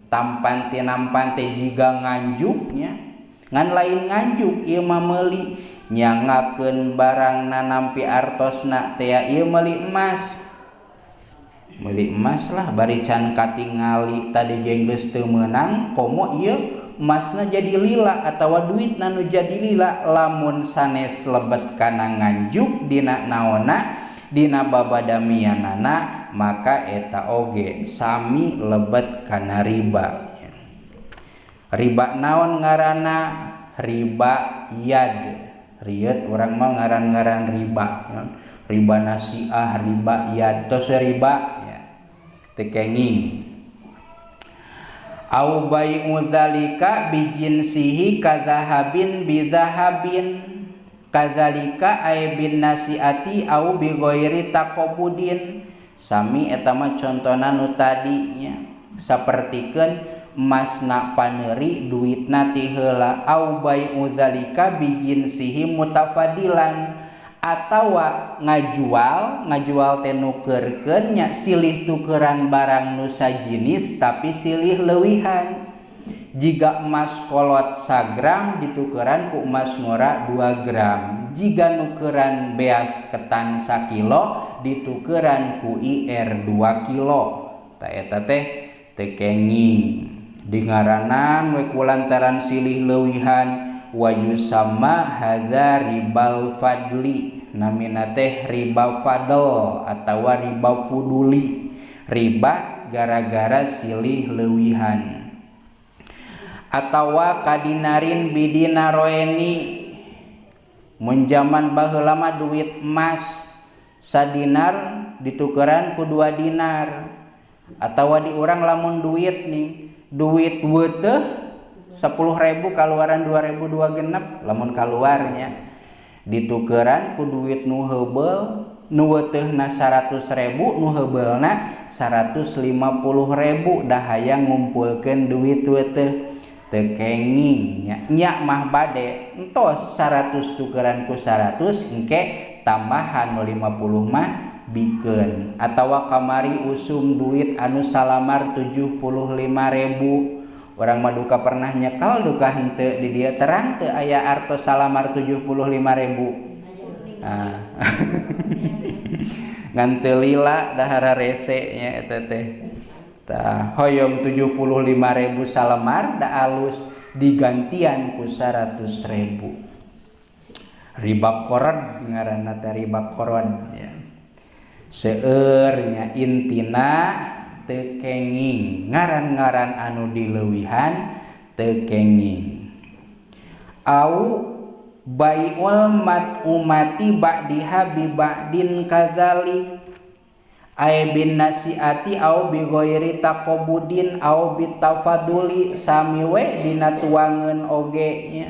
Tampan tinampan teh jiga nganjuknya ngan lain nganjuk ieu mah meuli nyangakeun barangna nampi artosna teh ieu meuli emas. Meuli emas lah bari can katingali tadi geus teu meunang komo ieu emasna jadi lila atawa duitna nu jadi lila lamun sanes lebet kana nganjuk dina naonna dina babadamianana maka eta oge sami lebet kana riba. Riba naon ngaranna? Riba yad. Rieut urang mah ngaran-ngaran riba. Riba nasiah, riba yad, tos riba ya. Teu kenging. Au bai'u dzalika bijinsihi kadzahabin bidzahabin kadzalika ay bin nasiati au bi ghairi taqabudin sami eta mah contona nu tadi nya sapertikeun emasna paneuri duitna ti heula au bai'u dzalika bijinsihi mutafadilan atawa ngajual teh nukeurkeun nya silih tukeran barang nu sajinis tapi silih leuwihan jiga emas kolot sagram ditukeran ku emas ngora 2 gram jiga nukeran beas ketan sakilo ditukeran ku IR 2 kilo ta eta teh teu kenging dingaranan we kulantaran silih leuwihan wa yusamma hadza ribal fadli namina teh riba fadl atawa riba fuduli riba gara-gara silih leuwihan atawa kadinarin bidinaroeni mun jaman baheula mah duit emas sadinar ditukeran ku 2 dinar atawa di urang lamun duit nih duit weuteuh 10.000 kaluaran 2.002 genep lamun kaluarnya ditukeran ku duit nu heubeul nu weuteuhna 100.000 nu heubeulna 150.000 dah hayang ngumpulkeun duit weuteuh teu kenging nya nya mah bade entos 100 tukeran ku 100 engke tambahan nu 50 mah bikeun atawa kamari usum duit anu salamar 75.000 orang mah duka pernah nyekel duka henteu di dieu terang teu aya artos salamar 75.000 nah. Ngan teu lila dahara rese nya eta teh tah hoyong 75.000 salamar da alus digantian ku 100.000 riba korod ngaranna teh riba korod ya seueur nya intina teu kenging ngaran-ngaran anu dileuwihan teu kenging au bai'ul mat'umati ba'diha bi ba'din kadzalik ay bin nasiati au bi ghairi taqabudin au bi tafaduli sami we dina tuangeun oge nya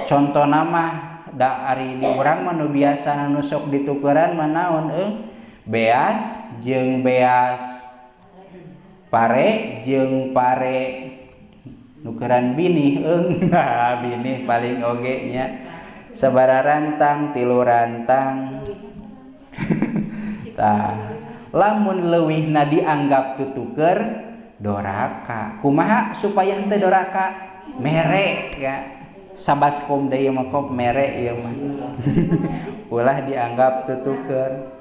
contona mah da ari di urang mah nu biasa nu sok ditukeran mah naon beas jeung beas pare jeung pare nukeran binih eung nah binih paling oge nya sabaraha rantang 3 rantang tah lamun leuwihna dianggap tutuker doraka kumaha supaya henteu doraka mere ya sabaskom deui mah kop mere ieu mah ulah dianggap tutuker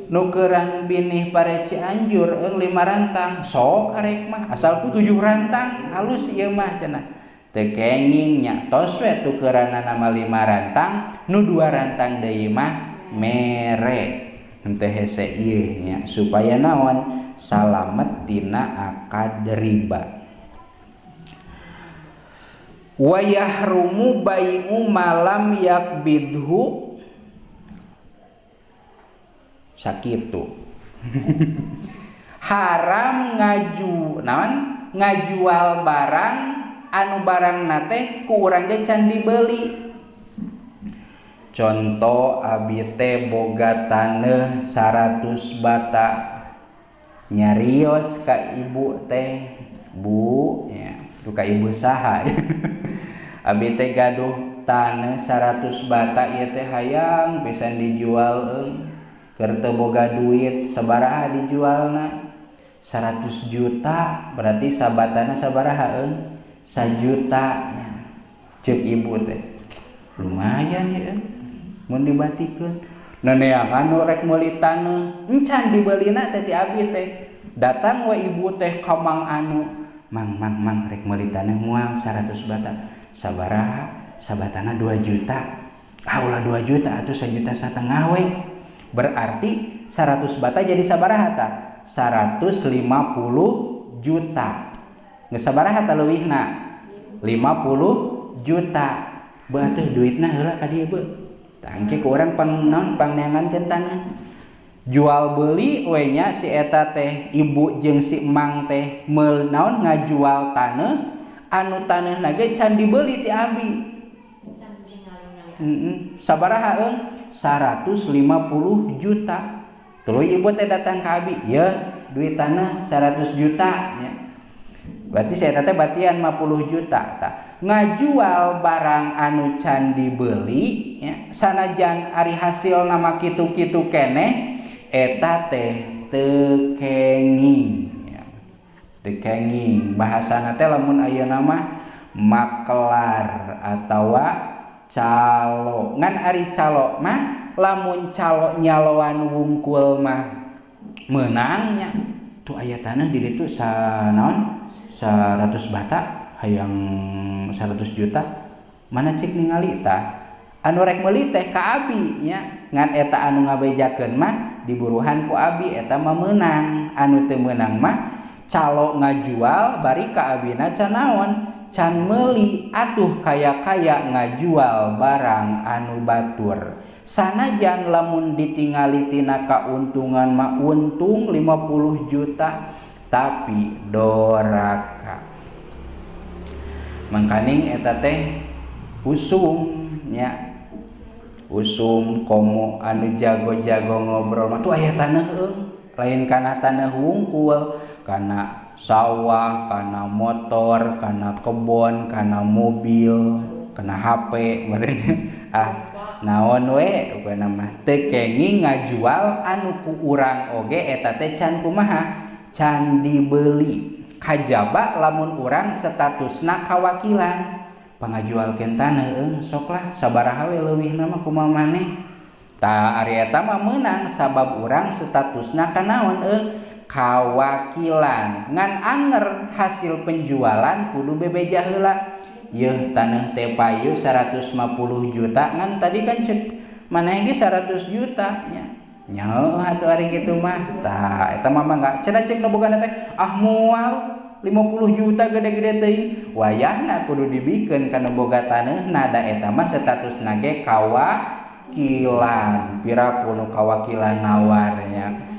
nukeran binih pare Cianjur eung 5 rantang sok arek mah asal ku 7 rantang halus ieu mah cenah teu kenging nya tos we tukeranana mah 5 rantang nu 2 rantang deui mah mere henteu hese ieu nya supaya naon salamet tina akad riba wa yahrumu bai'u malam yakbidhu sakitu haram ngaju naon ngajual barang anu barangna teh ku urang ge can dibeli contoh abi teh boga taneuh 100 bata nyarios ka ibu teh bu ya ka ibu saha abi teh gaduh taneuh 100 bata ieu teh hayang pisan dijual eung keur teu boga duit sabaraha dijualna 100 juta berarti sabatana sabaraha eung sajuta nya. Ceuk ibu teh lumayan ya mun dibatikeun neneangan nu rek meuli taneuh encan dibelina teh ti abi teh datang we ibu teh ka mang anu mang mang mang rek meuli taneuh moal 100 bata sabaraha sabatana 2 juta ah ulah 2 juta atuh 1,5 juta we berarti 100 bata jadi sabaraha ta 150 juta geus sabaraha ta leuwihna 50 juta beuh atuh duitna heula ka dieu beuh tangke ku urang pang naon pangneangankeun taneuh jual beli we nya si eta teh ibu jeung si emang teh meul naon ngajual taneuh anu taneuhna ge can dibeli ti abi sabaraha eung 150 juta tuluy ibu teh datang ka abi yeuh duit tanah 100 juta nya berarti si eta teh batian 50 juta tah ngajual barang anu can dibeli nya sanajan ari hasilna mah kitu-kitu keneh eta teh teu kenging nya teu kenging bahasana teh lamun ayeuna mah maklar atawa calo ngan ari calo mah lamun calo nyaloan wungkul mah meunangnya tuh aya tanah di ditu sanaon 100 bata hayang 100 juta mana cik ningali tah anu rek meuli teh ka abi nya ngan eta anu ngabejakeun mah diburuhan ku abi eta mah meunang anu teu meunang mah calo ngajual bari ka abina can naon can meuli atuh kaya-kaya ngajual barang anu batur sanajan lamun ditingali tina kauntungan mah untung 50 juta tapi doraka mangkaning eta teh usum nya usum komo anu jago-jago ngobrol mah tuh aya taneuh eung lain kana taneuh wungkul kana sawah, kana motor, kana kebon, kana mobil, kana HP meureun ah naon we pokona mah teu kenging ngajual anu ku urang oge eta teh can kumaha can dibeli kajaba lamun urang statusna kawakilan pangajualkeun taneuh eung sok lah sabaraha we leuwihna mah kumaha maneh tah ari eta mah meunang sabab urang statusna kanaon eung kawakilan ngan anger hasil penjualan kudu bebeja heula yeuh taneuh teh payu 150 juta ngan tadi kan cek maneh ge 100 juta nya nya heuh atuh ari kitu mah tah eta mah mangga cenah cek nu bogana teh ah moal 50 juta gede-gede teuing wayahna kudu dibikeun kana boga taneuhna da eta mah statusna ge kawakilan piraku nu kawakilan nawarnya.